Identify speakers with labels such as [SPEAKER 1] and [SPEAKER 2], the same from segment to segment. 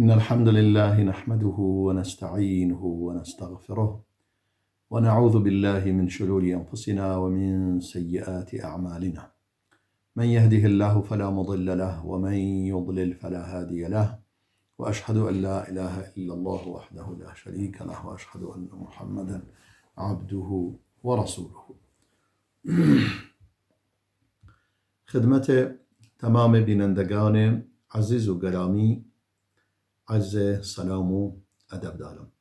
[SPEAKER 1] إن الحمد لله نحمده ونستعينه ونستغفره ونعوذ بالله من شرور أنفسنا ومن سيئات أعمالنا. من يهده الله فلا مضل له ومن يضلل فلا هادي له، وأشهد أن لا إله إلا الله وحده لا شريك له، وأشهد أن محمدا عبده ورسوله. خدمت تمام بینندگان عزیز و گرامی عرض سلام و ادب دارم.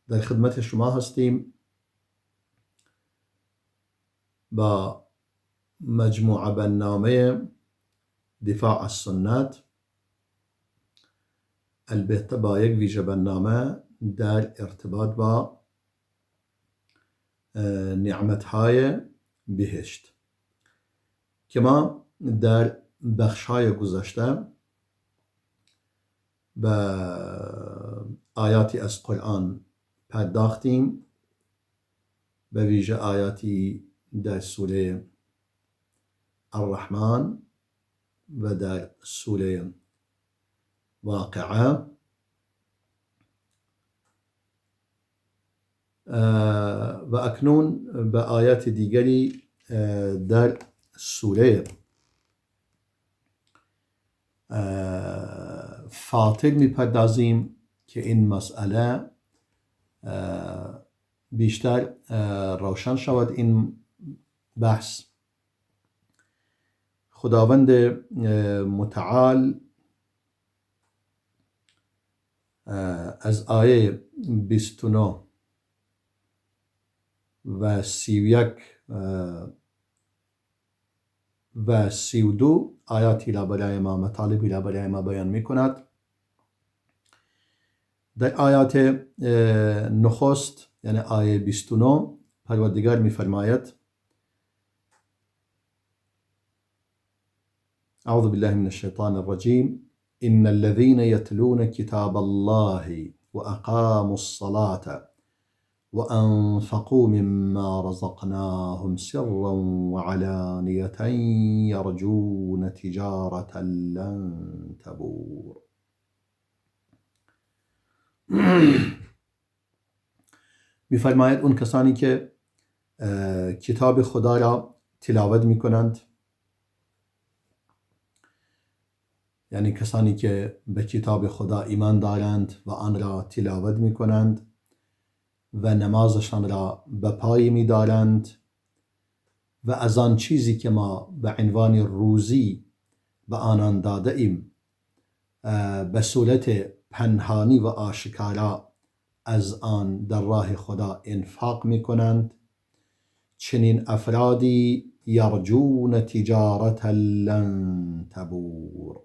[SPEAKER 1] در خدمت شما هستیم با مجموعه برنامه دفاع از سنت، البته با یک ویژه برنامه در ارتباط با نعمتهای بهشت که ما در بخش‌های گذشته به آیاتی از قرآن پرداختیم، به ویژه آیاتی در سوره الرحمن و در سوره واقعه و اکنون به آیات دیگری در سوره فاطر میپردازیم که این مسئله بیشتر روشن شود. این بحث خداوند متعال از آیه 29 و 31 و 32 آیاتی را برای ما، مطالبی را برای ما بیان می کند. در آیات نخست، یعنی آیه 29، پروردگار می فرماید: اعوذ بالله من الشیطان الرجیم، ان الذين يتلون كتاب الله واقاموا الصلاة وأنفقوا مما رزقناهم سرا وعلانية يرجون تجارة لن تبور. می‌فرماید اون کسانی که کتاب خدا را تلاوت می‌کنند، یعنی کسانی که به کتاب خدا ایمان دارند و آن را تلاوت می‌کنند و نمازشان را به پای می‌دارند و از آن چیزی که ما به عنوان روزی به آنان داده ایم به صورت پنهانی و آشکارا از آن در راه خدا انفاق می‌کنند، چنین افرادی یرجون تجارة لن تبور،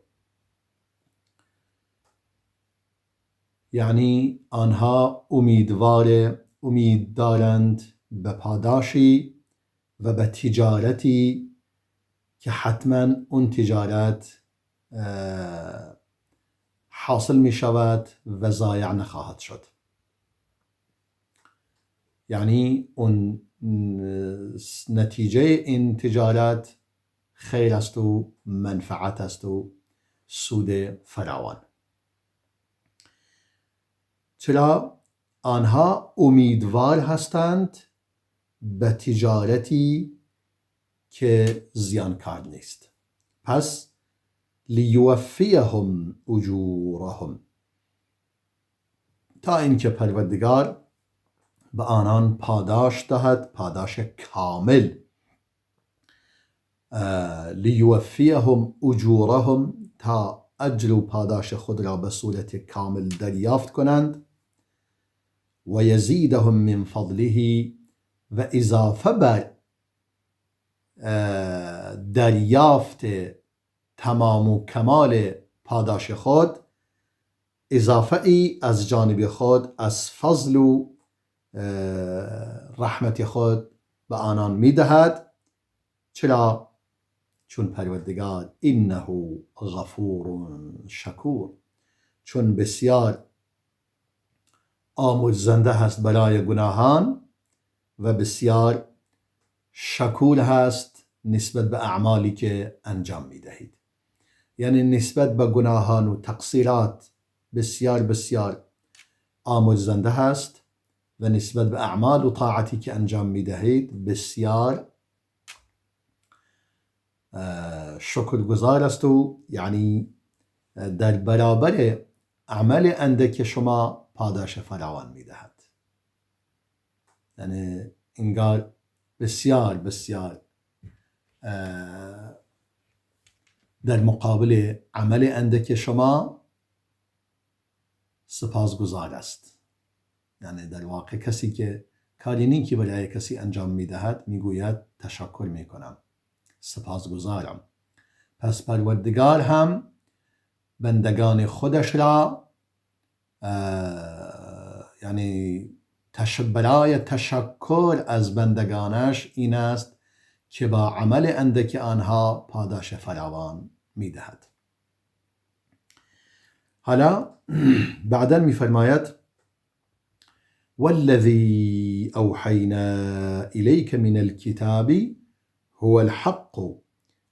[SPEAKER 1] یعنی آنها امید دارند به پاداشی و به تجارتی که حتما اون تجارت حاصل می شود و ضایع نخواهد شد. یعنی اون نتیجه این تجارت خیر است و منفعت است و سود فراوان. چرا آنها امیدوار هستند به تجارتی که زیانکار نیست؟ پس لیوفیهم اجورهم، تا اینکه پروردگار به آنان پاداش دهد، پاداش کامل. لیوفیهم اجورهم، تا اجر و پاداش خود را به صورت کامل دریافت کنند. و یزیدهم من فضله، و اضافه بر دریافت تمام و کمال پاداش خود، اضافه ای از جانب خود از فضل و رحمت خود به آنان میدهد. چرا؟ چون پروردگار انه غفور شکور، چون بسیار آمرزنده هست برای گناهان و بسیار شکور هست نسبت به اعمالی که انجام میدهید. یعنی نسبت به گناهان و تقصیرات بسیار بسیار آمرزنده هست و نسبت به اعمال و طاعتی که انجام میدهید بسیار شکرگزار است و یعنی در برابر عمل اندک شما پاداش فراوان میدهد. یعنی انگار بسیار بسیار در مقابل عمل اندک شما سپاسگزار است. یعنی در واقع کسی که کاری نیکی برای کسی انجام میدهد میگوید تشکر میکنم، سپاسگزارم. پس پروردگار هم بندگان خودش را یعنی برای تشکر از بندگانش این است که با عمل اندک آنها پاداش فراوان میدهد. حالا بعدا میفرماید والذی اوحینا الیک من الکتاب هو الحق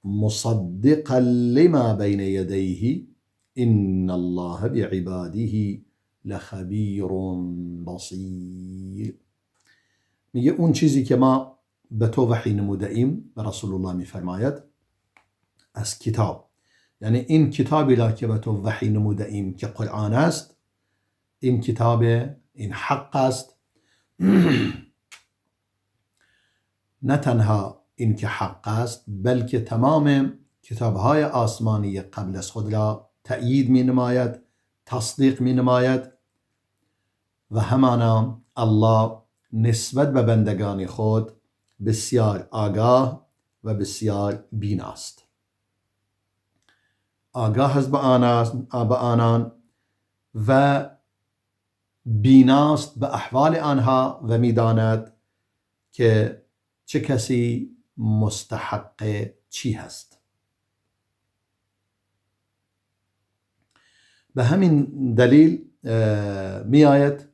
[SPEAKER 1] مصدقا لما بین یدیه ان الله بعباده لخبیر بصیر. میگه اون چیزی که ما به تو وحی نموده ایم، به رسول الله میفرماید، از کتاب، یعنی این کتابی را که به تو وحی نموده ایم که قرآن است، این کتاب، این حق است. نه تنها این که حق است، بلکه تمام کتابهای آسمانی قبل از خود را تأیید می نماید، تصدیق می نماید و همانا الله نسبت به بندگان خود بسیار آگاه و بسیار بیناست. آگاه است به آنان و بیناست به احوال آنها و میداند که چه کسی مستحق چی هست. به همین دلیل می آید،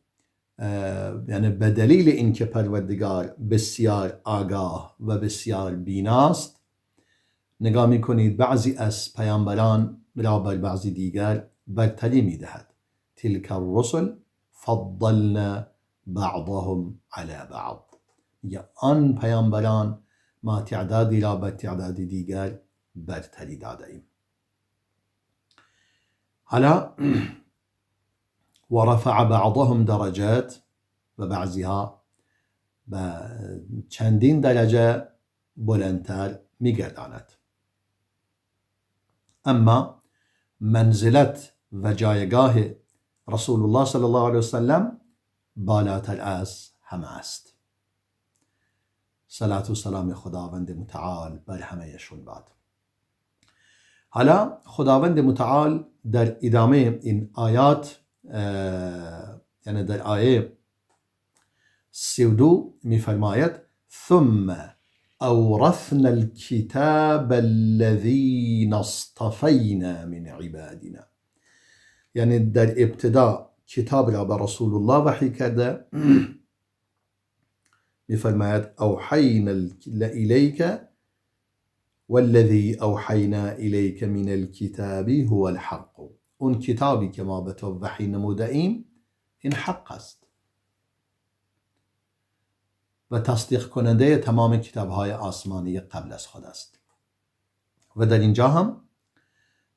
[SPEAKER 1] یعنی به دلیل اینکه پروردگار بسیار آگاه و بسیار بیناست، نگاه میکنید بعضی از پیامبران را بر بعضی دیگر برتری میدهد. تلک الرسل فضلنا بعضهم علی بعض. یا آن پیامبران ما تعدادی را بر تعداد دیگر برتری داده ایم. حالا و رفع بعضهم درجات، و بعضیها به چندین درجه بلندتر میگرداند. اما منزلت و جایگاه رسول الله صلی الله علیه وسلم بالاتر از همه است. صلات و سلام خداوند متعال بر همه شون باد. حالا خداوند متعال در ادامه این آیات، یعنی در آیه 32 میفرماید ثم اورثنا الكتاب الذين اصطفینا من عبادنا. یعنی در ابتدا کتاب را به رسول الله وحی کرده، میفرماید اوحینا الیک والذی اوحینا الیک من الكتاب هو الحق. اون کتابی که ما به تو وحی نموده ایم این حق است و تصدیق کننده تمام کتابهای آسمانی قبل از خود است. و در اینجا هم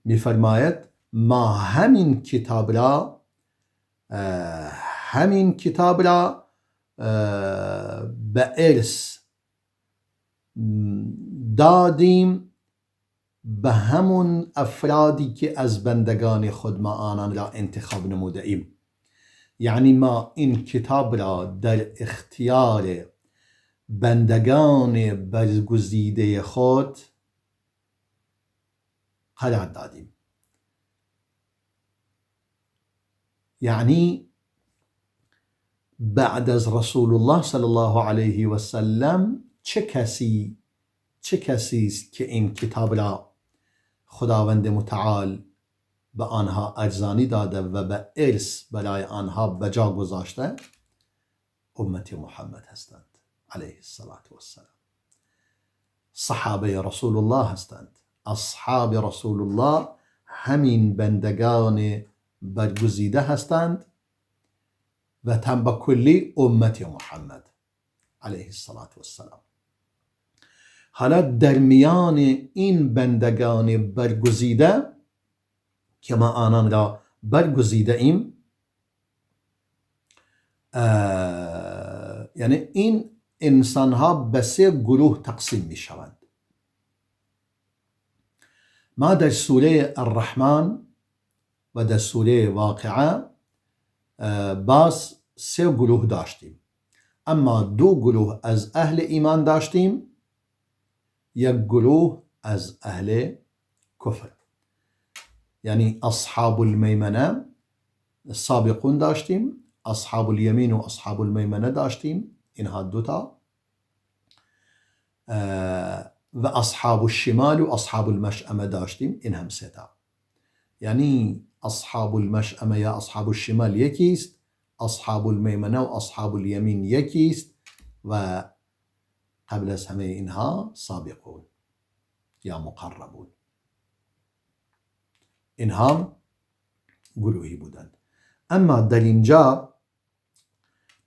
[SPEAKER 1] میفرماید ما همین کتاب را به ارث دادیم به همون افرادی که از بندگان خود ما آنان را انتخاب نموده ایم. یعنی ما این کتاب را در اختیار بندگان برگزیده خود قرار دادیم. یعنی بعد از رسول الله صلی الله علیه و سلم چه کسی است که این کتاب را خداوند متعال به آنها ارزانی داده و به ارث برای آنها بجا گذاشته؟ امت محمد هستند علیه الصلاة والسلام. صحابه رسول الله هستند. اصحاب رسول الله همین بندگان برگزیده هستند و تن به کلی امت محمد علیه الصلاة والسلام. حالا در میان این بندگان برگزیده که ما آنان را برگزیده ایم، یعنی این انسان ها به سه گروه تقسیم می شوند. ما در سوره الرحمن و در سوره واقعه باز سه گروه داشتیم، اما دو گروه از اهل ایمان داشتیم، یک گروه از اهل کفر، یعنی اصحاب المیمنه سابقون داشتیم، اصحاب الیمین و اصحاب المیمنه داشتیم، اینها دوتا، و اصحاب الشمال و اصحاب المشأمه داشتیم، این هم سه تا. یعنی اصحاب المشأمه یا اصحاب الشمال یکیست، اصحاب المیمنه و اصحاب الیمین یکیست و قبل از همه اینها سابقون یا مقربون، اینها گروهی بودند. اما در اینجا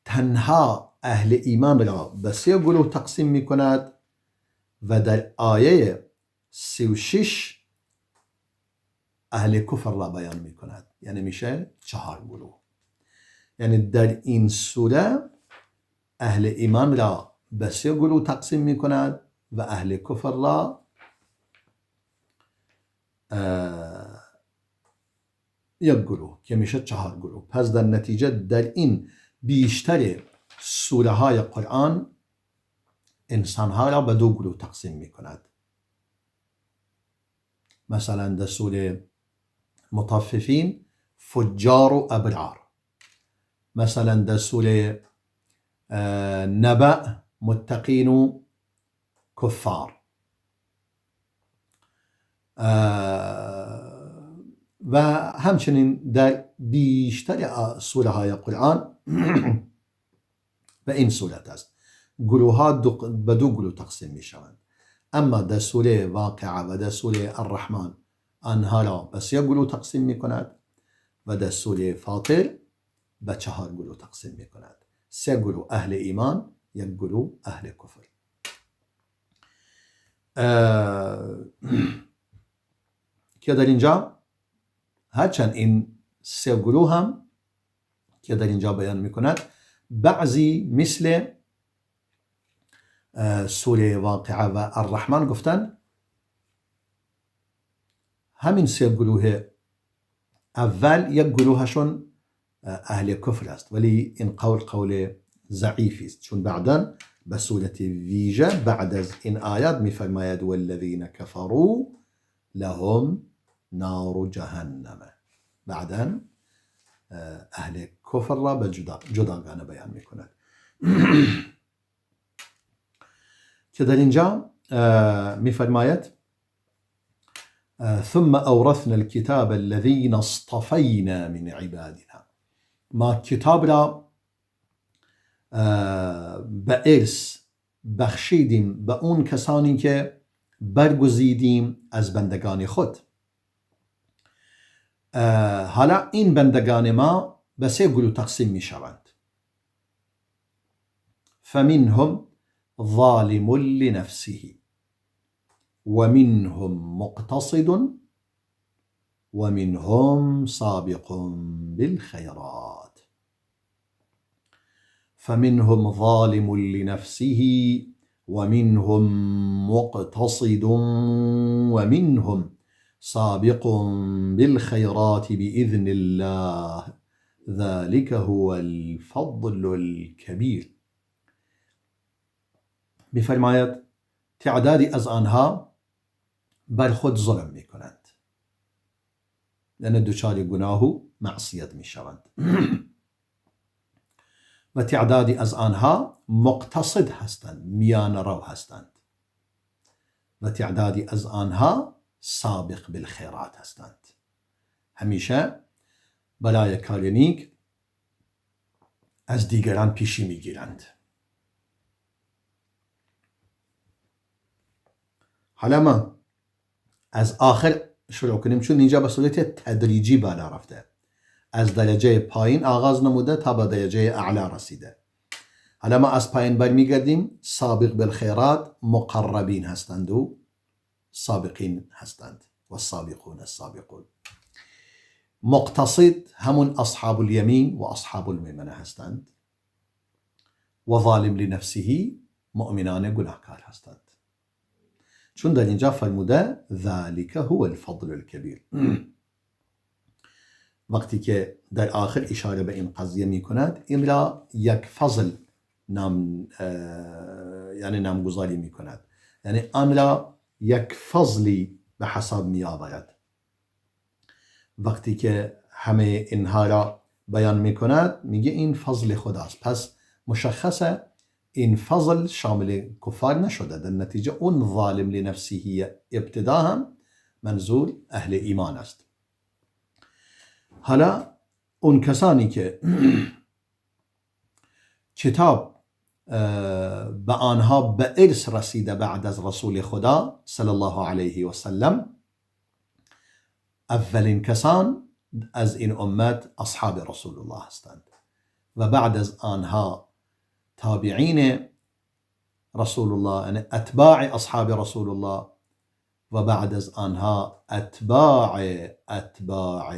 [SPEAKER 1] تنها اهل ایمان را به سه گروه تقسیم می کند و در آیه 36 اهل کفر را بیان می کند، یعنی میشه 4 گروه. یعنی در این سوره اهل ایمان را به سه گروه تقسیم می کند و اهل کفر را یک گروه که میشه 4 گروه. پس در نتیجه در این بیشتر سوره های قرآن انسانها را به دو گروه تقسیم می کند. مثلا در سوره مطففین فجار و ابرار، مثلا در سوره نبأ متقین و کفار، و همچنین در بیشتر سوره های قرآن به این صورت است، گروه ها به دو گروه تقسیم می شوند. اما در سوره واقعه و در سوره الرحمن آنها را به سه گروه تقسیم می کند و در سوره فاطر به 4 گروه تقسیم می کند، 3 گروه اهل ایمان، 1 گروه اهل کفر. که در اینجا هرچند این 3 گروه هم که در اینجا بیان می کند، بعضی مثل سوره واقعه و الرحمن گفتن همین 3 گروه اول یک گروهشون اهل کفر است، ولی این قول قول ضعیفی است، چون بعدا به صورت ویژه بعد از این آیات میفرماید والذین کفروا لهم نار جهنم. بعدا اهل کفر را به جداگانه بیان میکند. که در اینجا میفرماید ثم اورثنا الكتاب الذين اصطفینا من عبادنا. ما کتاب را به ارث بخشیدیم به اون کسانی که برگزیدیم از بندگان خود. حالا این بندگان ما به سه گروه تقسیم می شوند. فمنهم ظالم لنفسه ومنهم مقتصد ومنهم سابق بالخيرات. فمنهم ظالم لنفسه ومنهم مقتصد ومنهم سابق بالخيرات بإذن الله ذلك هو الفضل الكبير. می‌فرماید تعدادی از آنها بر خود ظلم می‌کنند، یعنی دچار گناه و معصیت می‌شوند، و تعدادی از آنها مقتصد هستند، میان رو هستند، و تعدادی از آنها سابق بالخیرات هستند، همیشه برای کار نیک از دیگران پیشی میگیرند. حالا ما از آخر شروع کنیم، چون اینجا به صورت تدریجی بالا رفته. از درجه پایین آغاز نموده تا به درجه اعلا رسیده. حالا ما از پایین برمیگردیم، سابق بالخیرات مقربین هستند و سابقین هستند و السابقون السابقون. مقتصد همون اصحاب الیمین و اصحاب المیمنه هستند و ظالم لنفسه مؤمنان گناهکار هستند. چون در اینجا فرموده ذلك هو الفضل الكبیر. وقتی که در آخر اشاره به این قضیه می کند، این را یک فضل نام، یعنی نامگذاری می کند، یعنی آن را یک فضلی به حساب می آورد. وقتی که همه اینها را بیان می کند میگه این فضل خداست. پس مشخصه این فضل شامل کفار نشده، در نتیجه اون ظالم لنفسه ابتدا هم منظور اهل ایمان است. حالا اون کسانی که کتاب به آنها به ارث رسیده بعد از رسول خدا صلی الله علیه و سلم، اولین کسان از این امت اصحاب رسول الله هستند و بعد از آنها تابعین رسول الله، یعنی اتباع اصحاب رسول الله، و بعد از آنها اتباع اتباع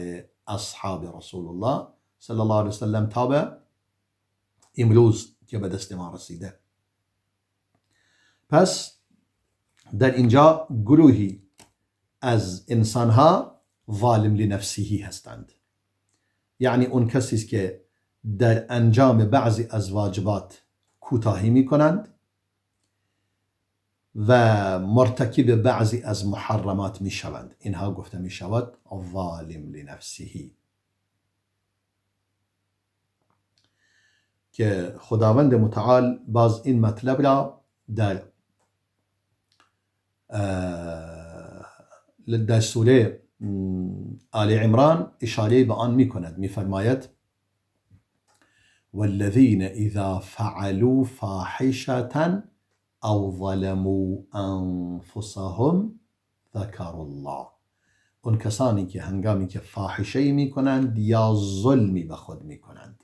[SPEAKER 1] اصحاب رسول الله صلی الله علیه وسلم تا به امروز که به دست ما رسیده. پس در اینجا گروهی از انسانها ظالم لنفسه هستند، یعنی اون کسی است که در انجام بعضی از واجبات کوتاهی می کنند و مرتکب بعضی از محرمات می شوند. اینها گفته می شود ظالم لنفسه، که خداوند متعال باز این مطلب را در سوره آل عمران اشاره به آن می کند. می فرماید والذین اذا فعلوا فاحشة او ظلموا انفسهم ذکروا الله. اون کسانی که هنگامی که فاحشه می کنند یا ظلمی به خود می کنند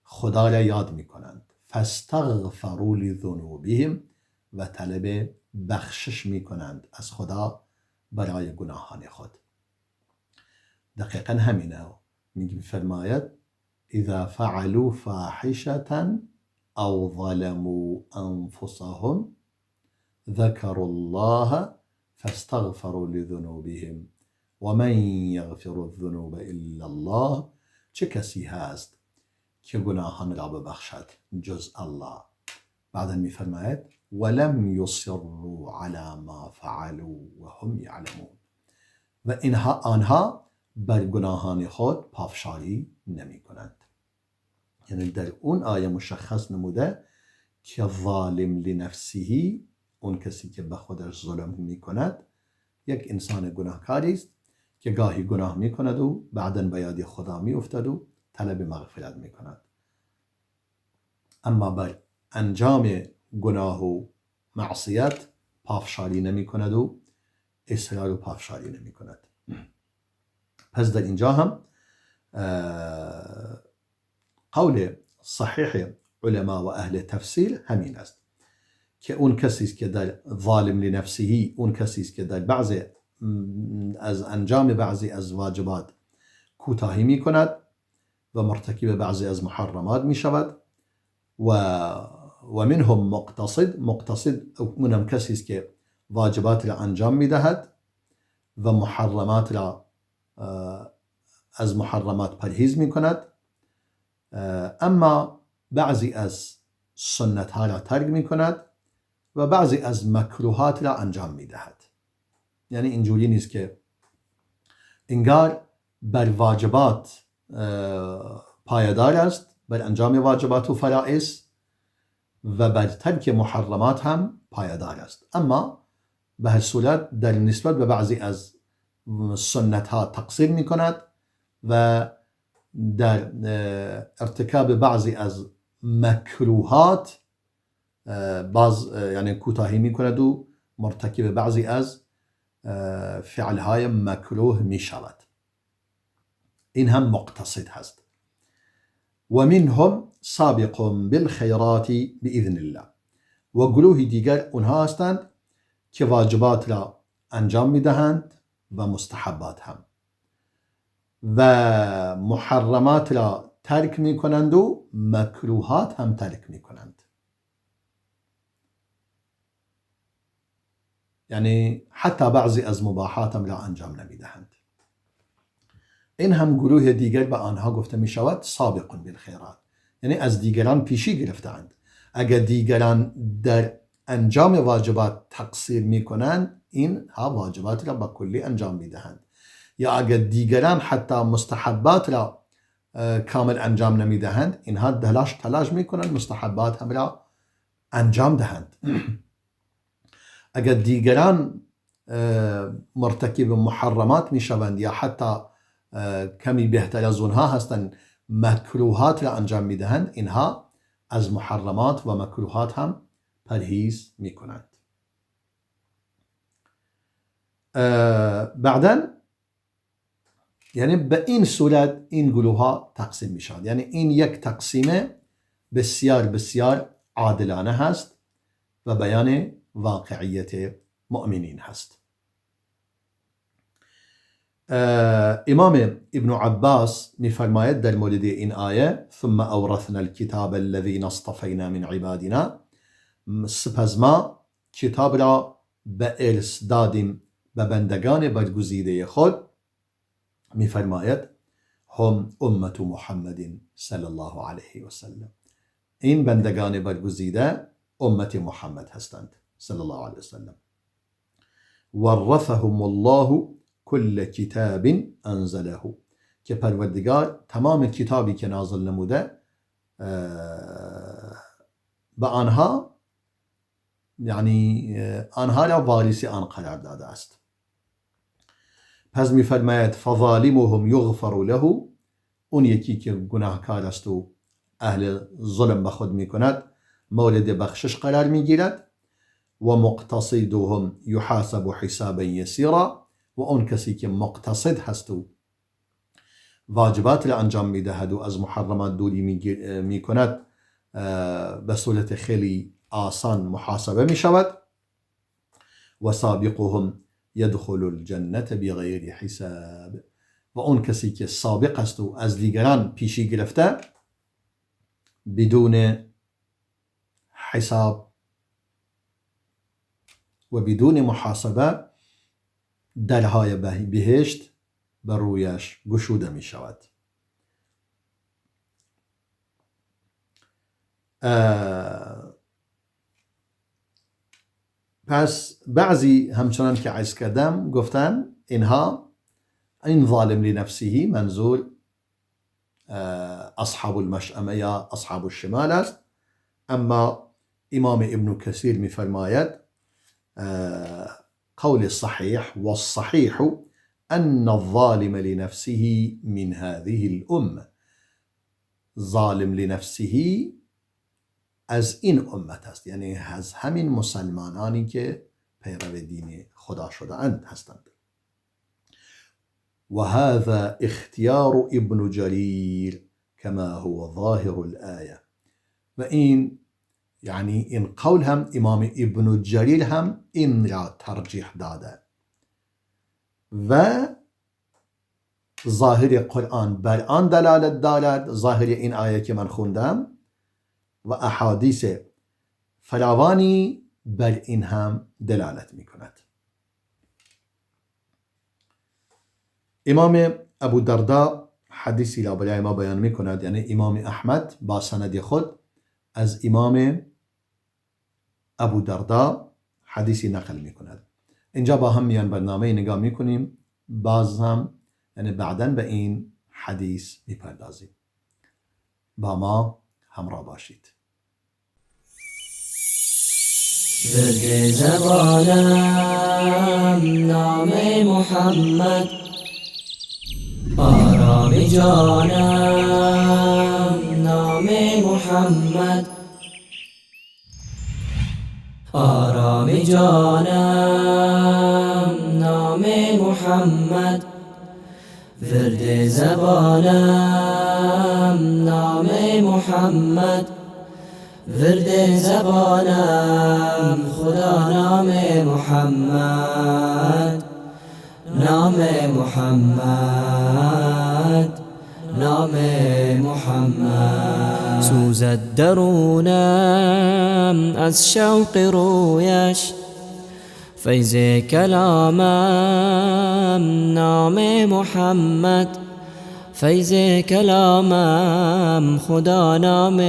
[SPEAKER 1] خدا را یاد می کنند، فاستغفروا لذنوبهم، و طلب بخشش می کنند از خدا برای گناهان خود. دقیقا همینه می فرماید اذا فعلوا فاحشة او ظلموا انفسهم ذكروا الله فاستغفروا لذنوبهم ومن یغفر الذنوب الا الله. چه کسی هست که گناهان را ببخشد جز الله؟ بعدا میفرماید ولم یصروا علی ما فعلوا وهم یعلمون. و اینها آنها بر گناهان خود پافشاری نمی کنند. یعنی در اون آیه مشخص نموده که ظالم لنفسه، اون کسی که به خودش ظلم می کند، یک انسان گناهکاری است که گاهی گناه می کند و بعدا به یاد خدا می افتد و طلب مغفرت می کند. اما بر انجام گناه و معصیت پافشاری نمی کند و اصرار و پافشاری نمی کند. پس در اینجا هم قول صحیح علما و اهل تفسیر همین است که اون کسی است که در ظالم لنفسه، اون کسی است که در بعض از انجام بعضی از واجبات کوتاهی می کند و مرتکب بعضی از محرمات می شود و منهم مقتصد. مقتصد اونم کسی است که واجبات را انجام می دهد و محرمات را از محرمات پرهیز می کند، اما بعضی از سنت ها را ترک می کند و بعضی از مکروهات را انجام می دهد. یعنی اینجوری نیست که انگار بر واجبات پایدار است، بر انجام واجبات و فرائض و بر ترک محرمات هم پایدار است، اما به هر صورت در نسبت به بعضی از سنت ها تقصیر می کند و در ارتکاب بعضی از مکروهات باز یعنی کوتاهی می کند و مرتکب بعضی از فعلهای مکروه می شود. این هم مقتصد هست. و منهم سابق بالخیرات باذن الله. و گروه دیگر اونها هستند که واجبات را انجام میدهند و مستحبات هم، و محرمات را ترک میکنند و مکروهات هم ترک میکنند. یعنی حتی بعضی از مباحات هم را انجام نمیدهند. این هم گروه دیگر به آنها گفته می شود سابق بالخیرات، یعنی از دیگران پیشی گرفتند. اگر دیگران در انجام واجبات تقصیر می کنند، این ها واجبات را به کلی انجام می دهند. یا اگر دیگران حتی مستحبات را کامل انجام نمی دهند، اینها تلاش می کنند مستحبات هم را انجام دهند. اگر دیگران مرتکب محرمات می شوند یا حتی کمی بهتر از اونها هستند، مکروهات را انجام می دهند، اینها از محرمات و مکروهات هم پرهیز می کنند. بعدا یعنی به این صورت این گروه ها تقسیم می شوند. یعنی این یک تقسیم بسیار بسیار عادلانه هست و بیان واقعیت مؤمنین هست. امام ابن عباس میفرماید در مورد این آیه ثم اورثنا الكتاب الذين اصطفینا من عبادنا، سپس ما کتاب را به ارث دادیم به بندگان برگزیده خود. میفرماید هم امت محمد صلی الله علیه و سلم، این بندگان برگزیده امت محمد هستند صلی الله علیه و سلم. ورثهم الله کل کتاب انزله، که پروردگار تمام کتابی که نازل نموده به آنها، یعنی آنها را وارث آن قرار داده است. پس میفرماید فظالمهم یغفر له، اون یکی که گناهکار است و اهل ظلم به خود میکند مورد بخشش قرار میگیرد. و مقتصدهم یحاسب حسابا یسیرا، و اون کسی که مقتصد هست و واجبات را انجام میدهد و از محرمات دوری میکند به صورت خیلی آسان محاسبه میشود. و سابقهم یدخل الجنة بغیر حساب، و اون کسی که سابق است و از دیگران پیشی گرفته بدون حساب و بدون محاسبه درهای بهشت بر رویش گشوده می شود. پس بعضی همچنان که عرض کردم گفتن اینها این ظالم لنفسه منظور اصحاب المشأمه یا اصحاب الشمال است. اما امام ابن کثیر میفرماید قول الصحيح والصحيح أن الظالم لنفسه من هذه الأمة، ظالم لنفسه از این امت است، یعنی از همین مسلمانانی که پیرو دین خدا شده اند هستند. و هذا اختیار ابن جریر كما هو ظاهر الآية، و این یعنی این قول هم امام ابن جریر هم این را ترجیح داده و ظاهر قرآن بر آن دلالت دارد، ظاهر این آیه که من خوندم و احادیث فراوانی بر این هم دلالت می کند. امام ابو دردا حدیثی را برای ما بیان می کند، یعنی امام احمد با سند خود از امام ابو دردا حدیثی نقل می کند. اینجا با هم میان برنامه نگاه می کنیم، باز هم یعنی بعدا به این حدیث می پردازیم. با ما همراه باشید.
[SPEAKER 2] ورد زبانم نام محمد، آرام جانم نام محمد، آرام جانم نام محمد، ورد زبانم نام محمد، ورد زبانم خدا نام محمد، نام محمد، نام محمد. سوزد درونم از شوق رویش، فیض کلامم نام محمد، فیض کلامم خدا نام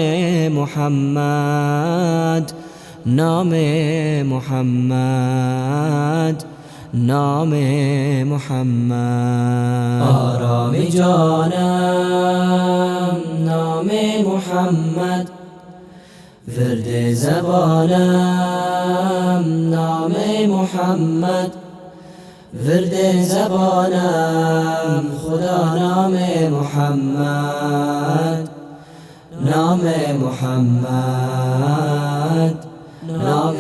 [SPEAKER 2] محمد، نام محمد، نام محمد. آرام جانم نام محمد، ورد زبانم نام محمد، ورد زبانم خدا نام محمد، نام محمد، نام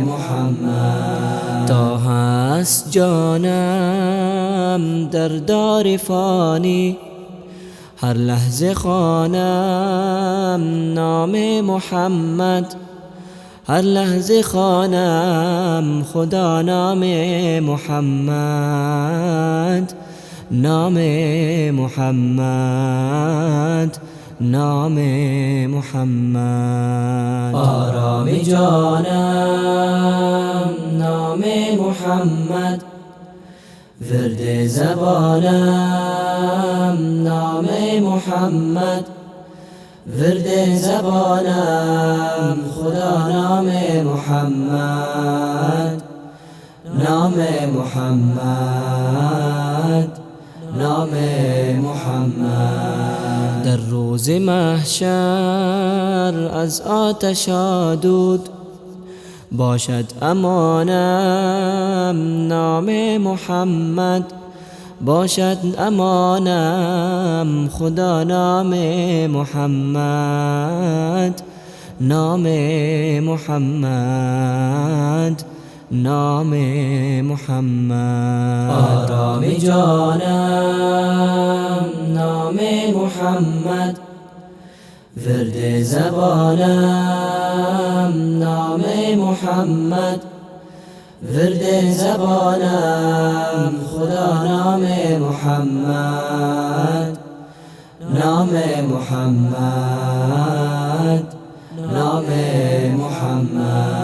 [SPEAKER 2] محمد. تا هست جانم در دار فانی، هر لحظه خوانم نام محمد، هر لحظه خوانم خدا نام محمد، نام محمد، نام محمد. آرام جانم نام محمد، ورد زبانم نام محمد، ورد زبانم خدا نام محمد، نام محمد، نام محمد. در روز محشر از آتش دود، باشد امانم نام محمد، باشد امانم خدا نام محمد، نام محمد، نام محمد. آرام جانم نام محمد، ورد زبانم نام محمد، ورد زبانم خدا نام محمد، نام محمد، نام محمد.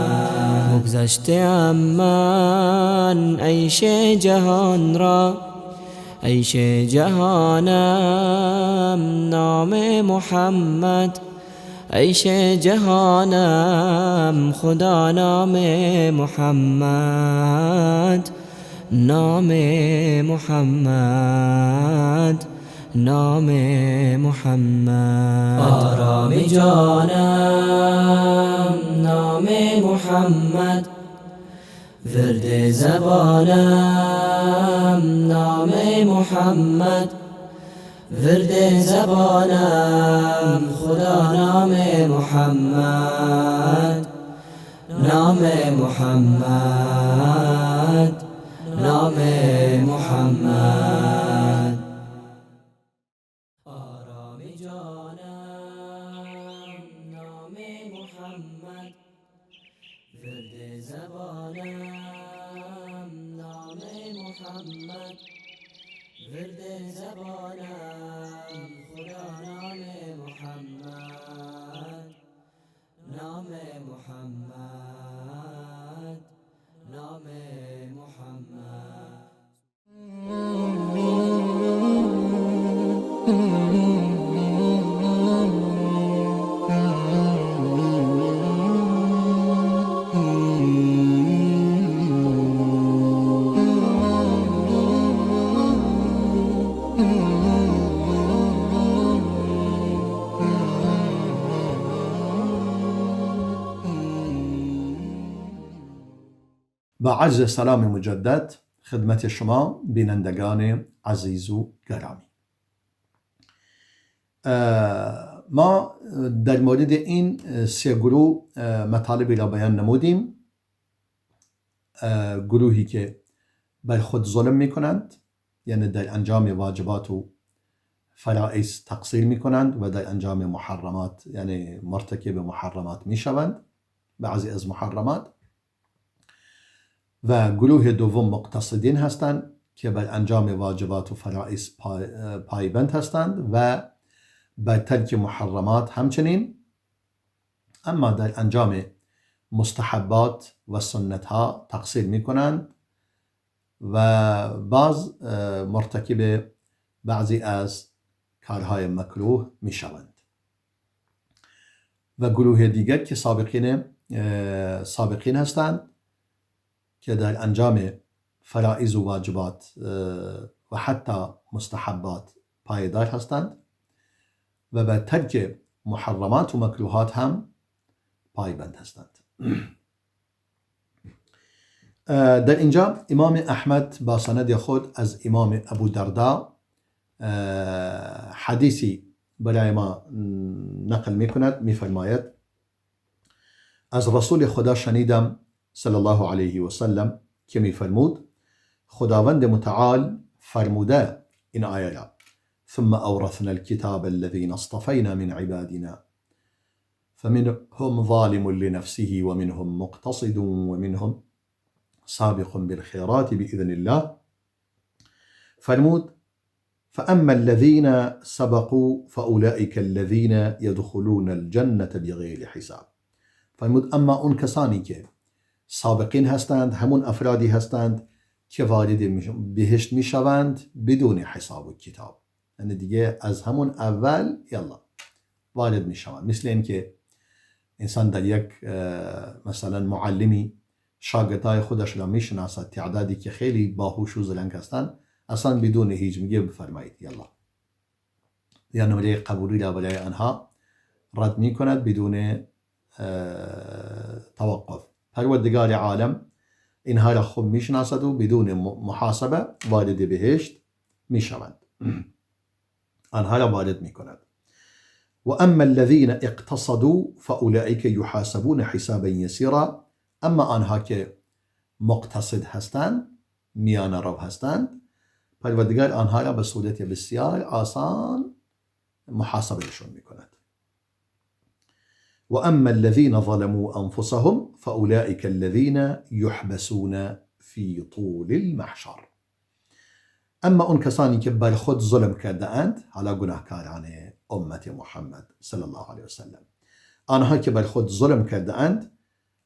[SPEAKER 2] بگذشته من عیش جهان را، عیش جهانم نام محمد، عیش جهانم خدا نام محمد، نام محمد، نام محمد. آرام جانم نام محمد، ورد زبانم نام محمد، ورد زبانم خدا نام محمد، نام محمد، نام محمد. آرام جانم نام محمد، ورد زبانم نام محمد، ورد زبانم خدا نام محمد، نام محمد، نام محمد.
[SPEAKER 1] با عرض سلام مجدد خدمت شما بینندگان عزیز و گرامی. ما در مورد این سه گروه مطالبی را بیان نمودیم. گروهی که بر خود ظلم میکنند، یعنی در انجام واجبات و فرائض تقصیر میکنند و در انجام محرمات، یعنی مرتکب محرمات میشوند، بعضی از محرمات. و گروه دوم مقتصدین هستند که بر انجام واجبات و فرائض پایبند هستند و بر ترک محرمات همچنین، اما در انجام مستحبات و سنت ها تقصیر میکنند و باز مرتکب بعضی از کارهای مکروه میشوند. و گروه دیگر که سابقین هستند که در انجام فرائض و واجبات و حتی مستحبات پایدار هستند و بر ترک محرمات و مکروهات هم پایبند هستند. در اینجا امام احمد با سند خود از امام ابو دردا حدیثی برای ما نقل میکند، میفرماید از رسول خدا شنیدم صلی الله علیه و سلم که میفرمود خداوند متعال فرموده این آیه را: ثم اورثنا الكتاب الذين اصطفينا من عبادنا فمنهم ظالم لنفسه ومنهم مقتصد ومنهم سابق بالخيرات بإذن الله. فرمود فأما الذين سبقوا فأولئك الذين يدخلون الجنة بغير حساب. فرمود اما اون کسانی که سابقین هستند، همون افرادی هستند که وارد بهشت میشوند بدون حساب و کتاب، یعنی دیگه از همون اول یلا وارد میشوند. مثل اینکه انسان در یک مثلا معلمی شاگردای خودش را میشناسد، تعدادی که خیلی باهوش و زرنگ هستند، اصلا بدون هیچ میگه بفرمایید یلا، یا نمره قبولی را برای آنها رد میکند بدون توقف. پروردگار عالم اینها را خوب میشناسد و بدون محاسبه وارد بهشت میشوند، آنها را وارد میکند. و اما الذين اقتصدوا فاولئک یحاسبون حسابا یسیرا. اما آنها که مقتصد هستند، میانه رو هستند، پروردگار آنها را به صورت بسیار آسان محاسبهشون میکند. و اما الذين ظلموا انفسهم فاولئک الذين يحبسون في طول المحشر. اما اون کسانی که بر خود ظلم کرده اند، حالا گناهکاران امت محمد صلی الله علیه وسلم، آنها که بر خود ظلم کرده اند،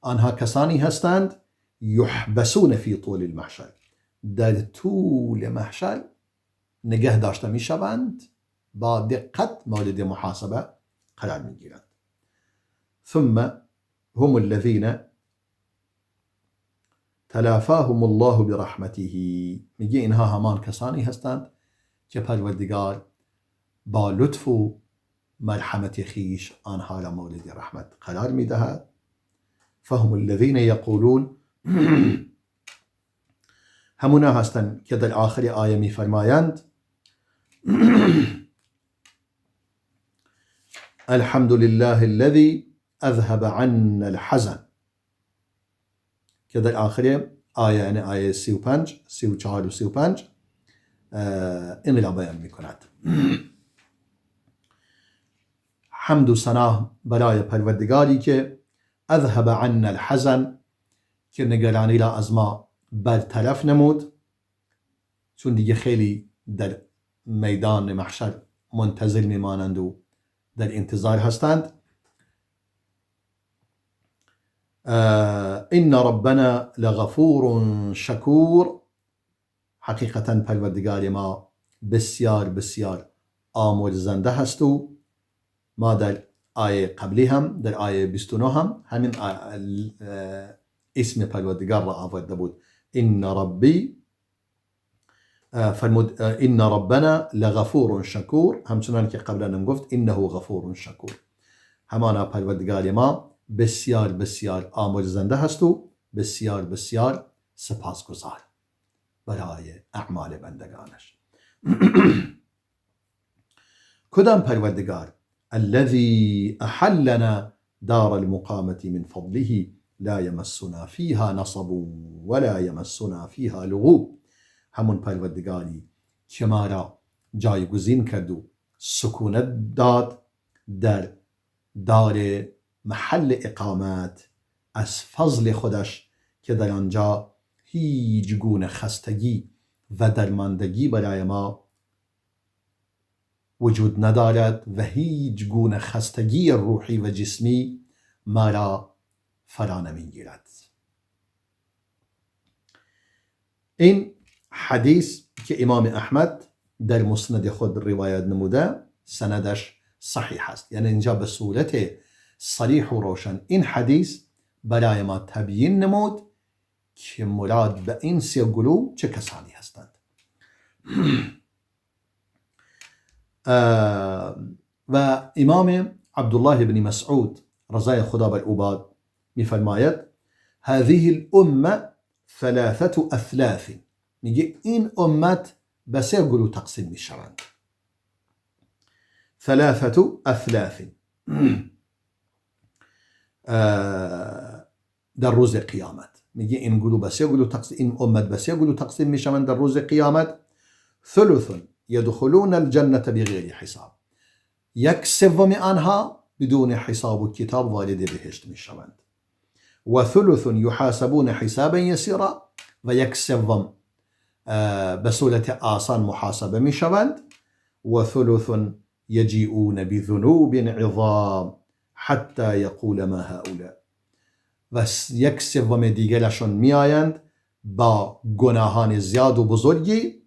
[SPEAKER 1] آنها کسانی هستند یحبسون فی طول المحشر، در طول محشر نگه داشته می شوند، با دقت مورد محاسبه قرار می گیرند. ثم هم الذين تلافاهم الله برحمته. میگه اینها همان کسانی هستند که پروردگار با لطف و مرحمت خیش آنها را مورد رحمت قرار میدهد. فهم الذين یقولون، همونا هستند که در آخر آیه میفرمایند الحمد لله الذي اذهب عنا الحزن، که در آخر آیه یعنی آیه 35 34 و 35 این را بیان میکند. حمد و ثنا برای پروردگاری که اذهب عنا الحزن، که نگرانی را از ما برطرف نمود، چون دیگه خیلی در میدان محشر منتظر میمانند و در انتظار هستند. ان ربنا لغفور شکور، حقیقتا پروردگار ما بسیار بسیار آمرزنده هست. و ما در آیه قبلی هم در آیه 29 هم همین اسم پروردگار را آورده بود. ان ربی فرمود ان ربنا لغفور شکور، همچنان که قبلا هم گفت انه غفور شکور، همانا پروردگار ما بسیار بسیار آمرزنده هست و بسیار بسیار سپاسگزار برای اعمال بندگانش. کدام پروردگار؟ الذي احلنا دار المقامة من فضله لا يمسنا فيها نصب ولا يمسنا فيها لغوب، همون پروردگاری که ما را جایگزین کرد و سکونت داد در دار محل اقامت از فضل خودش که در آنجا هیچ گونه خستگی و درماندگی برای ما وجود ندارد و هیچ گونه خستگی روحی و جسمی ما را فرا نمیگیرد. این حدیث که امام احمد در مسند خود روایت نموده سندش صحیح است. یعنی اینجا به صورت صریح و روشن این حدیث برای ما تبیین نمود که مراد به این سه گروه چه کسانی هستند. و امام عبدالله بن مسعود رضای خدا بر او باد میفرماید هذه الامه ثلاثة اثلاث. میگه این امت به سه گروه تقسیم میشوند. ثلاثة اثلاث در روز قیامت. میگه این گروه به سه گروه تقسیم، این امت به سه گروه تقسیم میشوند در روز قیامت. ثلث يدخلون الجنة بغیر حساب. یک سوم آنها بدون حساب و کتاب وارد بهشت میشوند. و ثلث يحاسبون حسابا يسيرا. و یک سوم به صورت آسان محاسبه میشوند. و ثلث يجيئون بذنوب عظام حتى يقول ما هؤلاء. و یک سوم دیگرشون میآیند با گناهان زیاد و بزرگی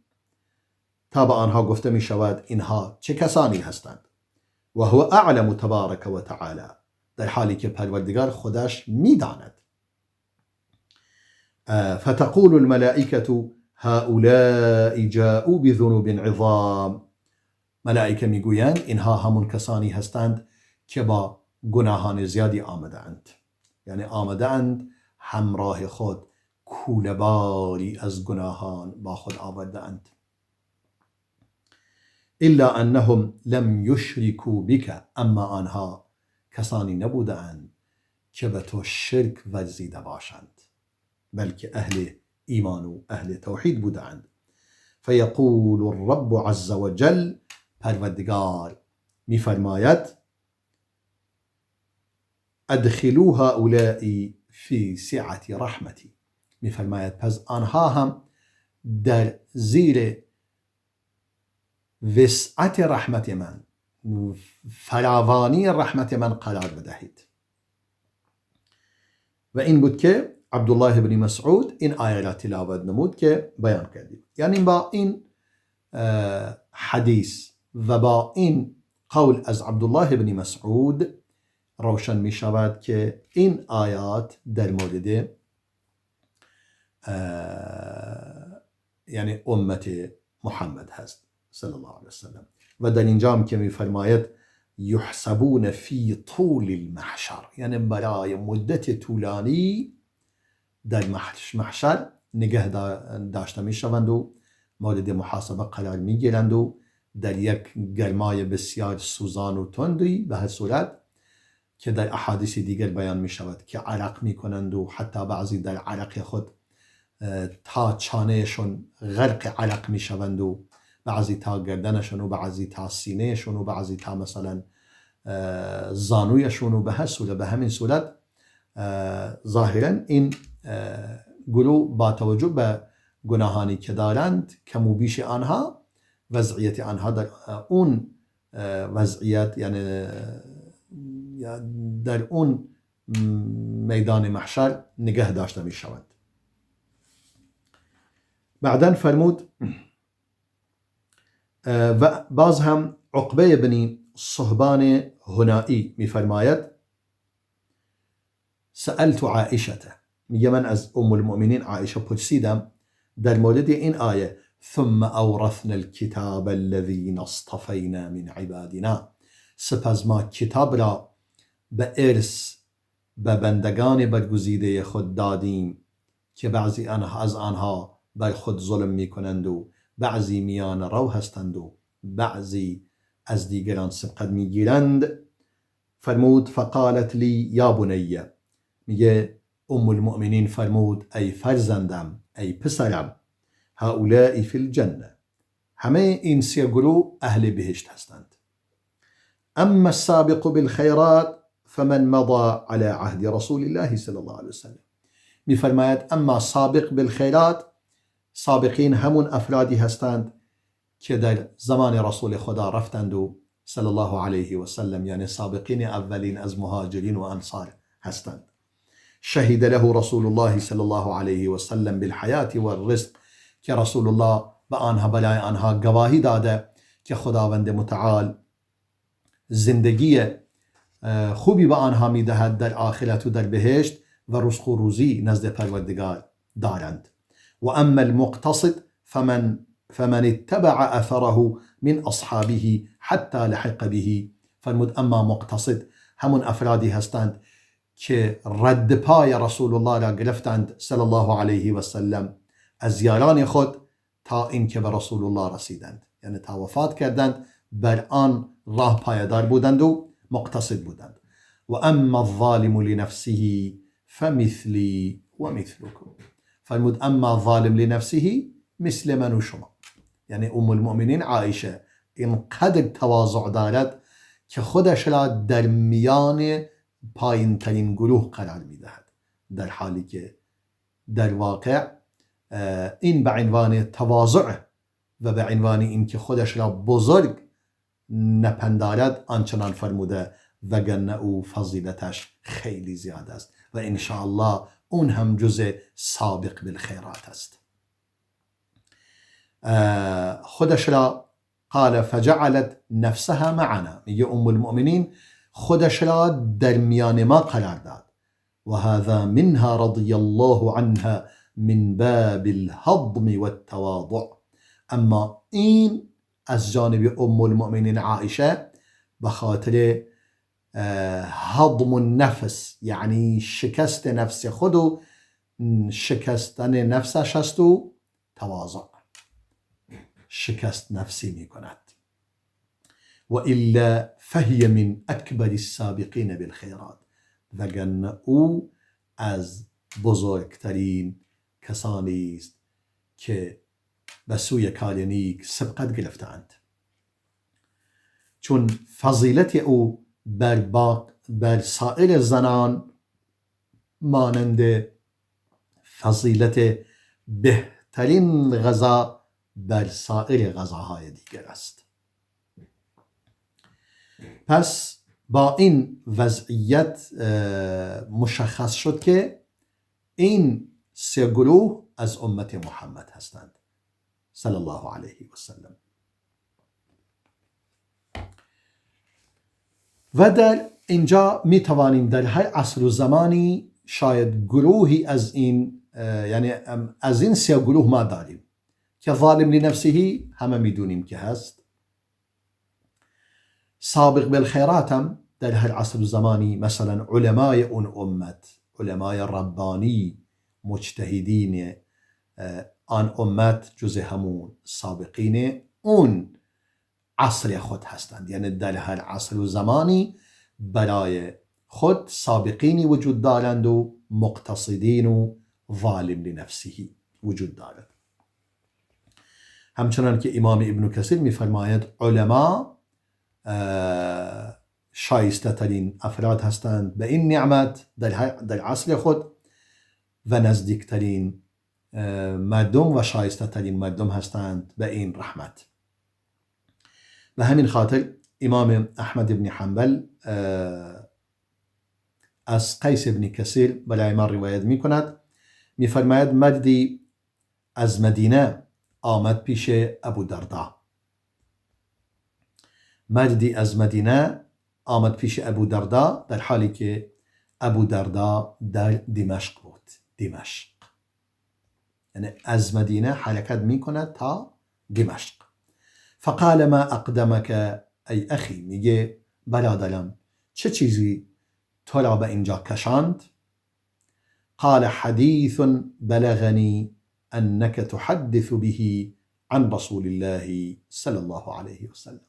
[SPEAKER 1] تا به آنها گفته می شود اینها چه کسانی هستند. و هو اعلم تبارک و تعالی، در حالی که پروردگار خودش میداند. فتقول الملائکة هؤلاء جاءوا بذنوب عظام. ملائکه میگویند اینها همون کسانی هستند که با گناهان زیادی آمدند، یعنی آمدند همراه خود کوله‌باری از گناهان با خود آوردند. الا انهم لم یشرکوا بک، اما آنها کسانی نبودند که به تو شرک ورزیده باشند، بلکه اهل ایمان و اهل توحید بودند. فیقول الرب عز وجل، پروردگار میفرماید ادخلوا هؤلاء فی سعة رحمتی. میفرماید پس آنها هم در زیر وسعت رحمت من، فراوانی رحمت من قرار بدهید. و این بود که عبدالله بن مسعود این آیه را تلاوت نمود که بیان کردیم. یعنی با این حدیث و با این قول از عبدالله بن مسعود روشن می شود که این آیات در مورد یعنی امت محمد هست صلی الله علیه وسلم. و در اینجا هم که میفرماید یحسبون فی طول المحشر، یعنی برای مدت طولانی در محشر نگه داشته میشوند و مورد محاسبه قرار میگیرند و در یک گرمای بسیار سوزان و تندی به هر صورت که در احادیث دیگر بیان می شود که عرق می کنند و حتی بعضی در عرق خود تا چانهشون غرق عرق می شوند و بعضی تا گردنشون و بعضی تا سینهشون و بعضی تا مثلا زانویشون و به هر صورت، به همین صورت ظاهرا این گروه با توجه به گناهانی که دارند کم و بیش آنها وضعیت آنها در اون وضعیت، یعنی در اون میدان محشر نگه داشته می شوند. بعدا فرمود و باز هم عقبه بن صهبان هنایی می فرماید سألت عائشة، میگه من از ام المؤمنین عایشه پرسیدم در مورد این آیه ثم اورثنا الكتاب الذين اصطفینا من عبادنا، سپس ما کتاب را به ارث به بندگان برگزیده خود دادیم که بعضی از آنها بر خود ظلم میکنند و بعضی میان رو هستند و بعضی از دیگران سبقت میگیرند. فرمود فقالت لی یا بنی، میگه ام المؤمنین فرمود ای فرزندم، ای پسرم، هؤلاء فی الجنه، همه این سه گروه اهل بهشت هستند. اما السابق بالخیرات فمن مضى على عهد رسول الله صلی الله علیه وسلم. میفرماید اما سابق بالخیرات، سابقین همون افرادی هستند که در زمان رسول خدا رفتند و صلی الله علیه و سلم، یعنی سابقین اولین از مهاجرین و انصار هستند. شهد له رسول الله صلی الله علیه و سلم بالحیات والرزق، که رسول الله به آنها برای آنها گواهی داده که خداوند متعال زندگی خوبی به آنها میدهد در آخرت و در بهشت و رزق و روزی نزد پروردگار دارند. و اما المقتصد فمن اتبع اثره من اصحابه حتی لحق به. فرمود اما مقتصد همون افرادی هستند که رد پای رسول الله را گرفتند صلی الله علیه و سلم از یاران خود تا اینکه به رسول الله رسیدند، یعنی تا وفات کردند بر آن راه پایدار بودند و مقتصد بودند. و اما الظالم لنفسه فمثلی و مثلكم. فرمود اما ظالم لنفسه مثل من و شما، یعنی ام المؤمنین عایشه اینقدر تواضع دارد که خودش را در میان پایین ترین گروه قرار میدهد، در حالی که در واقع این به عنوان تواضع و به عنوان اینکه خودش را بزرگ نپندارد آنچنان فرموده، وگرنه او فضیلتش خیلی زیاد است و انشاءالله اون هم جز سابق بالخیرات است. خودش را قال فجعلت نفسها معنا، میگه ام المؤمنین خودش را در میان ما قرار داد. و هذا منها رضی الله عنها من باب الهضم والتواضع. اما این از جانب ام المؤمنین عایشه به خاطر هضم النفس، یعنی شکست نفس خود و شکستن نفسش است و تواضع، شکست نفسی می کند. و الا فهی من اکبر السابقین بالخیرات، وگرنه او از بزرگترین کسانی است که به سوی کار نیک سبقت گرفتند، چون فضیلت او بر سایر زنان مانند فضیلت بهترین غذا بر سایر غذاهای دیگر است. پس با این وضعیت مشخص شد که این سه گروه از امت محمد هستند صلی الله علیه و سلم. و در اینجا می توانیم در هر عصر و زمانی شاید گروهی از این، یعنی از این سه گروه ما داریم که ظالم لنفسه همه میدونیم که هست، سابق بالخیرات هم در هر عصر و زمانی مثلا علمای اون امت، علمای ربانی، مجتهدین آن امت جز همون سابقین اون عصر خود هستند، یعنی در هر عصر و زمانی برای خود سابقینی وجود دارند و مقتصدین و ظالم لنفسه وجود دارد. همچنان که امام ابن کثیر میفرماید علما شایسته ترین افراد هستند به این نعمت در عصر خود و نزدیکترین مردم و شایسته ترین مردم هستند به این رحمت. به همین خاطر امام احمد بن حنبل از قیس بن کثیر برای ما روایت می کند، می فرماید مردی از مدینه آمد پیش ابو دردا، مردی از مدینه آمد پیش ابو دردا در حالی که ابو دردا در دمشق بود. دمشق یعنی از مدینه حرکت می کند تا دمشق. فقال ما اقدمك ای اخی، میگه برادرم چه چیزی تو را به اینجا کشاند؟ قال حدیث بلغنی انك تحدث به عن رسول الله صلی الله علیه وسلم.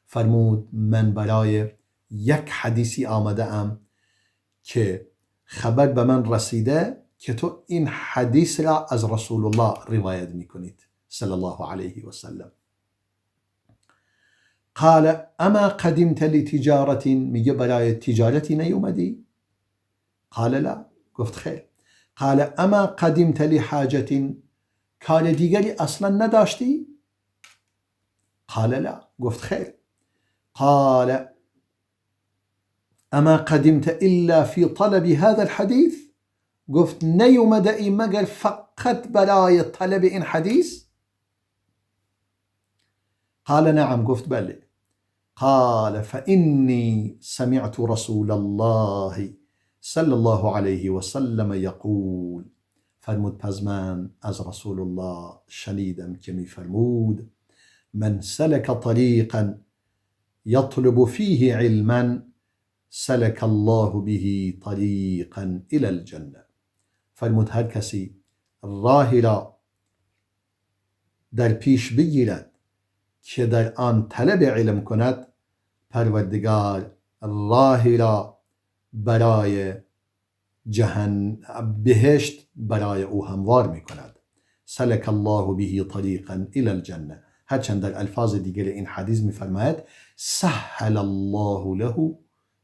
[SPEAKER 1] فرمود من برای یک حدیثی آمده ام که خبر به من رسیده که تو این حدیث را از رسول الله روایت میکنید صلی الله علیه وسلم. قال اما قدمت لتجارة، میگه برای تجارتی نیومدی؟ قال لا، گفت خیر. قال اما قدمت لحاجة، کار دیگری اصلا نداشتی؟ قال لا، گفت خیر. قال اما قدمت الا في طلب هذا الحديث، گفت نیومده ای مگر فقط برای طلب این حدیث؟ قال نعم، گفت بله. قال فإني سمعت رسول الله صلى الله عليه وسلم يقول، فرمود پس من از رسول الله شنیدم که می فرمود من سلك طريقا يطلب فيه علما سلك الله به طريقا إلى الجنة. فرمود هر کسی راهی را در پیش بگیرد که در آن طلب علم کند، پروردگار راهی را برای بهشت برای او هموار می کند. سلک الله به طریقا الی الجنه. هرچند در الفاظ دیگر این حدیث می فرماید سهل الله له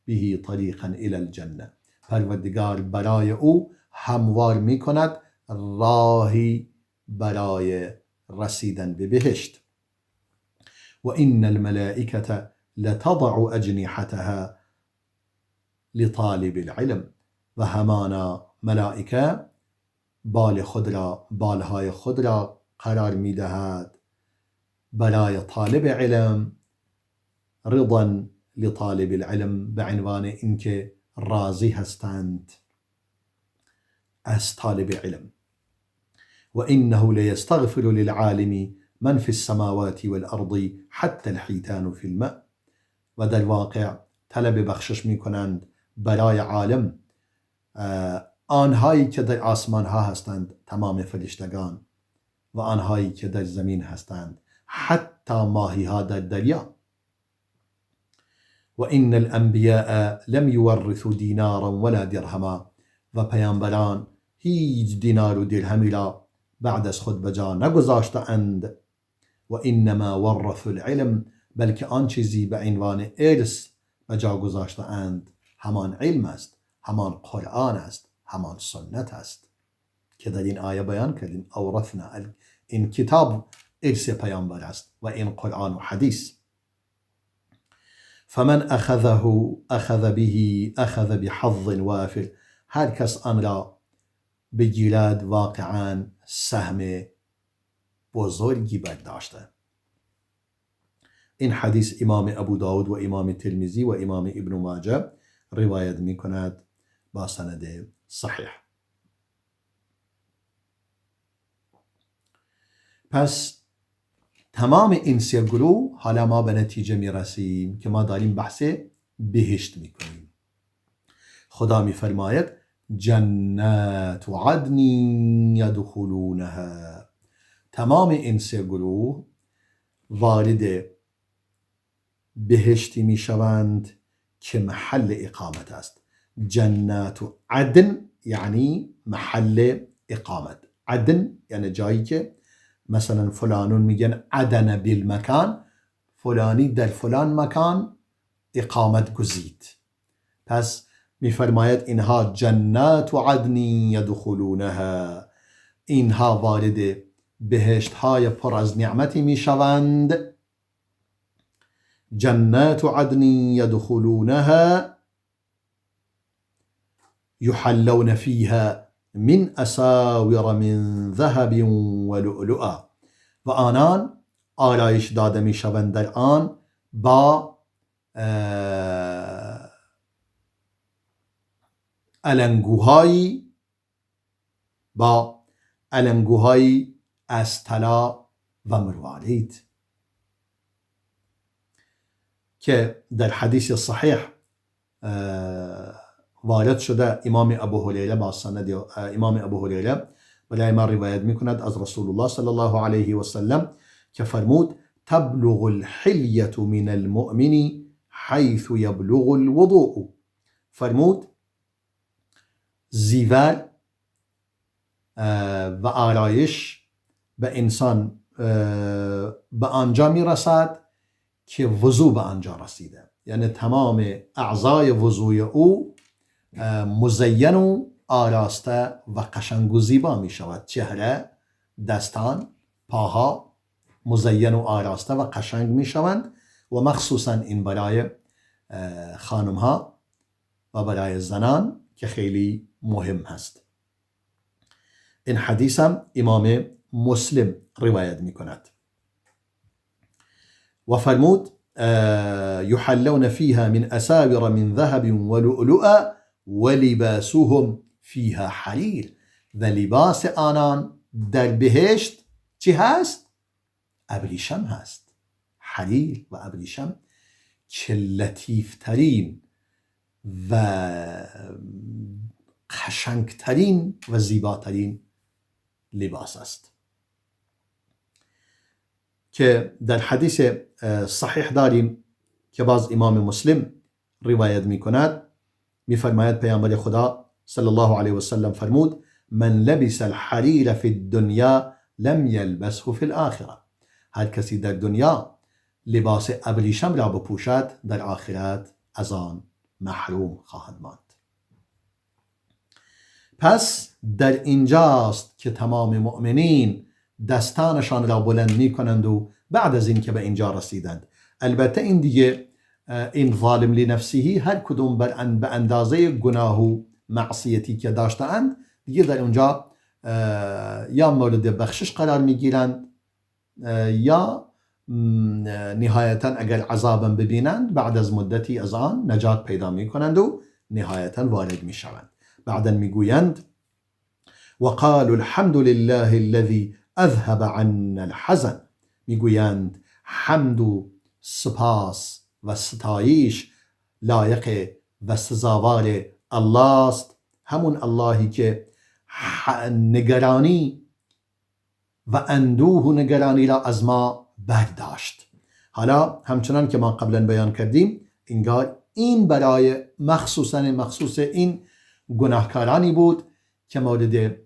[SPEAKER 1] به طریقا الی الجنه، پروردگار برای او هموار می کند راهی برای رسیدن به بهشت. و ان الملائکة لتضع اجنحتها لطالب العلم، و همانا ملائکه بال خود را، بالهای خود را قرار میدهد برای طالب علم، رضا لطالب العلم، به عنوان اینکه راضی هستند از طالب علم. و انه لیستغفر للعالم من فی السماوات والارض حتی الحیتان فی الماء، و در واقع طلب بخشش میکنند برای عالم آنهایی که در آسمان ها هستند، تمام فرشتگان، و آنهایی که در زمین هستند، حتی ماهی ها در دریا. و ان الانبیاء لم یورثوا دینارا ولا درهما، و پیامبران هیچ دینار و درهمی را بعد از خود به جا نگذاشتند. و انما ورثوا العلم، بلکه آن چیزی به عنوان ارث به جا گذاشتند همان علم است، همان قرآن است، همان سنت است که در این آیه بیان کردیم. اورثنا، این کتاب ارث پیامبر است و این قرآن و حدیث. فمن اخذه اخذ به اخذ بحظ وافر، هر کس آن را بگیرد واقعا سهم بزرگی برداشته. این حدیث امام ابو داود و امام ترمذی و امام ابن ماجه روایت می کند با سند صحیح. پس تمام این سه گروه، حالا ما به نتیجه می رسیم که ما داریم بحث بهشت می کنیم. خدا می فرماید جنات عدن یدخلونها. تمام این سه گروه وارد بهشتی می شوند که محل اقامت است. جنات عدن یعنی محل اقامت. عدن یعنی جایی که مثلا فلانون میگن عدن بالمکان، فلانی در فلان مکان اقامت گزید. پس میفرماید اینها جنات عدن یدخلونها، اینها وارد بهشت های پر از نعمتی میشوند. جنات عدن یدخلونها یحلون فیها من اساور من ذهب ولؤلؤا، و آنان آرایش داده میشوند در آن با النگوهایی از طلا و مروارید که در حدیث صحیح وارد شده. امام ابو هریره با سند امام ابو هریره برای ما روایت میکند از رسول الله صلی الله علیه و سلم که فرمود تبلغ الحلیة من المؤمن حیث یبلغ الوضوء. فرمود زیور و آرایش به انسان به آنجا میرسد که وضو به آنجا رسیده، یعنی تمام اعضای وضوی او مزین و آراسته و قشنگ و زیبا می شود. چهره، دستان، پاها مزین و آراسته و قشنگ می شوند و مخصوصا این برای خانم ها و برای زنان که خیلی مهم هست. این حدیث هم امام مسلم روایت می کند. و فرمود یحلون فیها من اساور من ذهب ولؤلؤا ولباسهم فیها حریر. و لباس آنان در بهشت چی هست؟ ابریشم هست، حریر و ابریشم که لطیفترین و قشنگترین و زیباترین لباس است که در حدیث صحیح داریم که باز امام مسلم روایت می کند. می فرماید پیامبر خدا صلی الله علیه و سلم فرمود من لبس الحریر فی الدنیا لم یلبسه فی الاخره. هر کسی در دنیا لباس ابریشم را بپوشد در آخرت از آن محروم خواهد ماند. پس در اینجاست که تمام مؤمنین دستانشان را بلند می کنند و بعد از این که به اینجا رسیدند. البته این دیگه این ظالم لنفسه هر کدوم به اندازه گناه و معصیتی که داشتند دیگه در اونجا یا مورد بخشش قرار میگیرند یا نهایتا اگر عذابم ببینند بعد از مدتی از آن نجات پیدا میکنند و نهایتا وارد میشوند. بعدا میگویند وقالوا الحمد لله الذي اذهب عنا الحزن. میگویند حمد و سپاس و ستایش لایق و سزاوار الله است، همون اللهی که نگرانی و اندوه و نگرانی را از ما برداشت. حالا همچنان که ما قبلا بیان کردیم انگار این برای مخصوصا مخصوص این گناهکارانی بود که مورد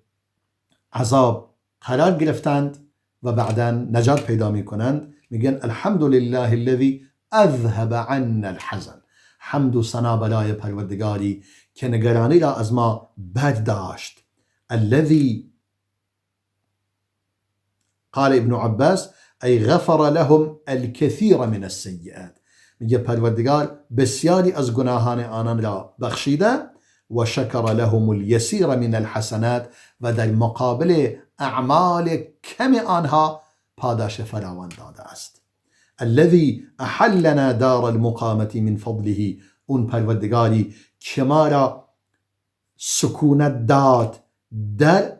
[SPEAKER 1] عذاب قرار گرفتند و بعدا نجات پیدا میکنند. میگن الحمد لله الذي اذهب عنا الحزن. حمد و ثنا برای پروردگاری که نگرانی را از ما برداشت. الذي قال ابن عباس ای غفر لهم الكثير من السیئات. میگه پروردگار بسیاری از گناهان آنان را بخشیده و شکر لهم الیسیر من الحسنات و در مقابل اعمال کم آنها پاداش فراوان داده است. الذي احلنا دار المقامة من فضله. اون پروردگاری که ما را سکونت داد در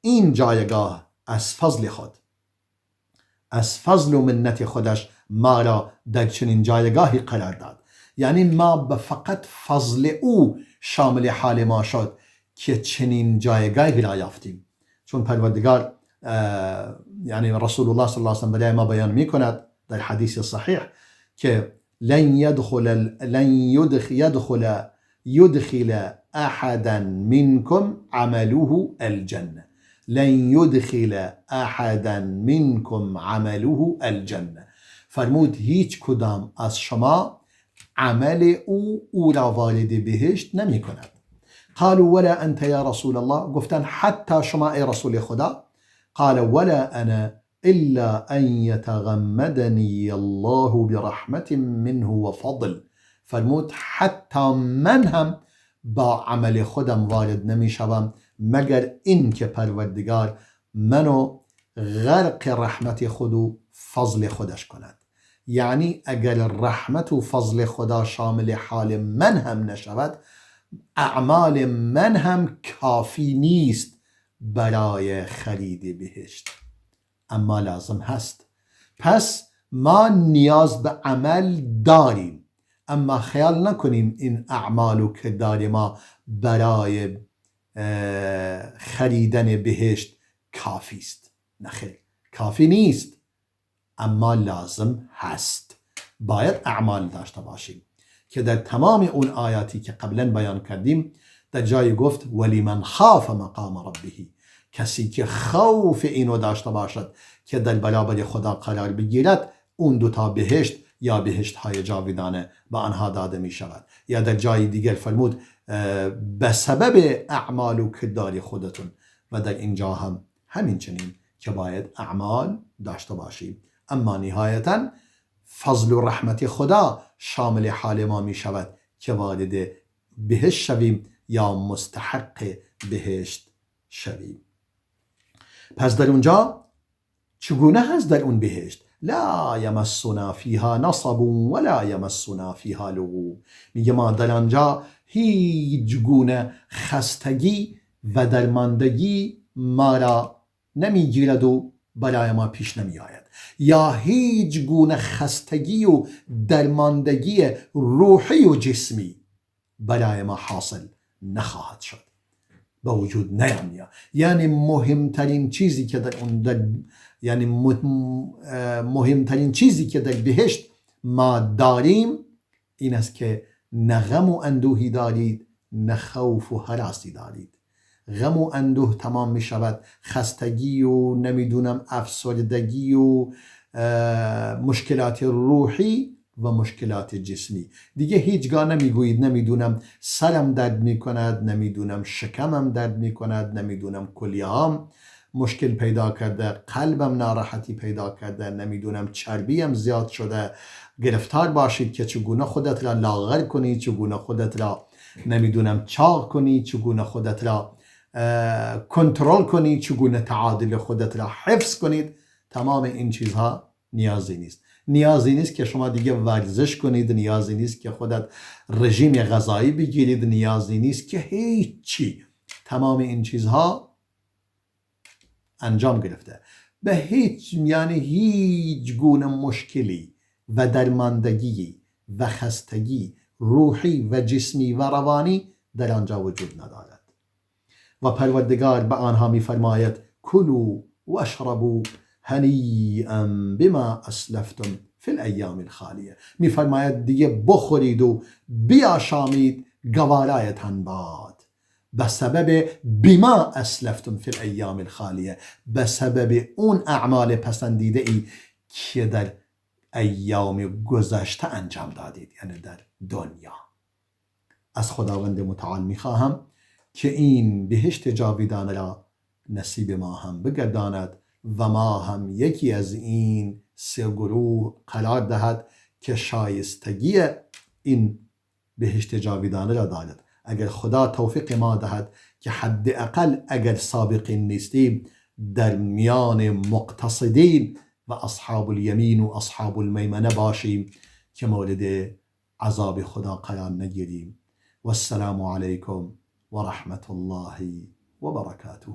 [SPEAKER 1] این جایگاه از فضل خود، از فضل و منت خودش ما را در چنین جایگاهی قرار داد. یعنی ما به فقط فضل او شامل حال ما شد که چنین جایگاهی را یافتیم. چون پروردگار یعنی رسول الله صلی الله علیه و سلم برای ما بیان می کند در حدیث صحیح که لن يدخل لن يدخل يدخل احدا منكم عمله الجنه. لن يدخل احدا منكم عمله الجنه. فرمود هیچ کدام از شما عمل او را وارد بهشت نمی کند. قالوا ولا انت یا رسول الله. گفتن حتی شما ای رسول خدا. قال ولا انا الا ان يتغمدني الله برحمة منه وفضل. فرمود حتی من هم با عمل خودم وارد نمی شوم مگر این که پروردگار منو غرق رحمت خود و فضل خودش کند. یعنی اگر رحمت و فضل خدا شامل حال من هم نشود اعمال من هم کافی نیست برای خرید بهشت، اما لازم هست. پس ما نیاز به عمل داریم، اما خیال نکنیم این اعمال و کردار ما برای خریدن بهشت کافی است. نه خیر، کافی نیست، اما لازم هست. باید اعمال داشته باشیم که در تمام اون آیاتی که قبلا بیان کردیم در جای گفت ولی من خاف مقام ربه، کسی که خوف اینو داشته باشد که در برابر خدا قرار بگیرد، اون دوتا بهشت یا بهشت های جاویدانه به آنها داده می شود. یا در جای دیگر فرمود به سبب اعمال و کردار خودتون. و در اینجا هم همین چنین که باید اعمال داشته باشیم. اما نهایتا فضل و رحمت خدا شامل حال ما می شود که وارد بهشت شویم یا مستحق بهشت شویم. پس در اونجا چگونه هست در اون بهشت؟ لا یمسنا فیها نصب ولا یمسنا فیها لغوب. میگه ما در آنجا هیچ گونه خستگی و درماندگی ما را نمیگیرد و برای ما پیش نمی آید، یا هیچ گونه خستگی و درماندگی روحی و جسمی برای ما حاصل نخواهد شد، به وجود نیامد. یعنی مهمترین چیزی که در اون یعنی مهمترین چیزی که در بهشت ما داریم این است که نه غم و اندوهی دارید، نه خوف و هراسی دارید. غم و اندوه تمام می شود، خستگی و نمیدونم افسردگی و مشکلات روحی و مشکلات جسمی دیگه هیچگاه نمیگویید نمیدونم سرم درد میکند، نمیدونم شکمم درد میکند، نمیدونم کلیه‌ام مشکل پیدا کرده، قلبم ناراحتی پیدا کرده، نمیدونم چربیم زیاد شده. گرفتار باشید که چگونه خودت را لاغر کنی، چگونه خودت را نمیدونم چاق کنی، چگونه خودت را کنترل کنی، چگونه تعادل خودت را حفظ کنید. تمام این چیزها نیازی نیست. نیازی نیست که شما دیگه ورزش کنید، نیازی نیست که خودت رژیم غذایی بگیرید، نیازی نیست که هیچی. تمام این چیزها انجام گرفته. به هیچ، یعنی هیچ گونه مشکلی و درماندگی و خستگی روحی و جسمی و روانی در آنجا وجود ندارد. و پروردگار به آنها می‌فرماید کلوا واشربوا هنیئا بما اسلفتم فی الایام الخالیه. می‌فرماید دیگه بخورید و بیاشامید، گوارایتان باد، به سبب بما اسلفتم فی الایام الخالیه، به سبب اون اعمال پسندیده ای که در ایام گذشته انجام دادید، یعنی در دنیا. از خداوند متعال میخواهم که این بهشت جاویدان را نصیب ما هم بگرداند و ما هم یکی از این سه گروه قرار دهد که شایستگی این بهشت جاویدانه را دارد. اگر خدا توفیق ما دهد که حداقل اگر سابقین نیستیم در میان مقتصدین و اصحاب الیمین و اصحاب المیمنه باشیم که مورد عذاب خدا قرار نگیریم. و السلام علیکم و رحمت الله و برکاته.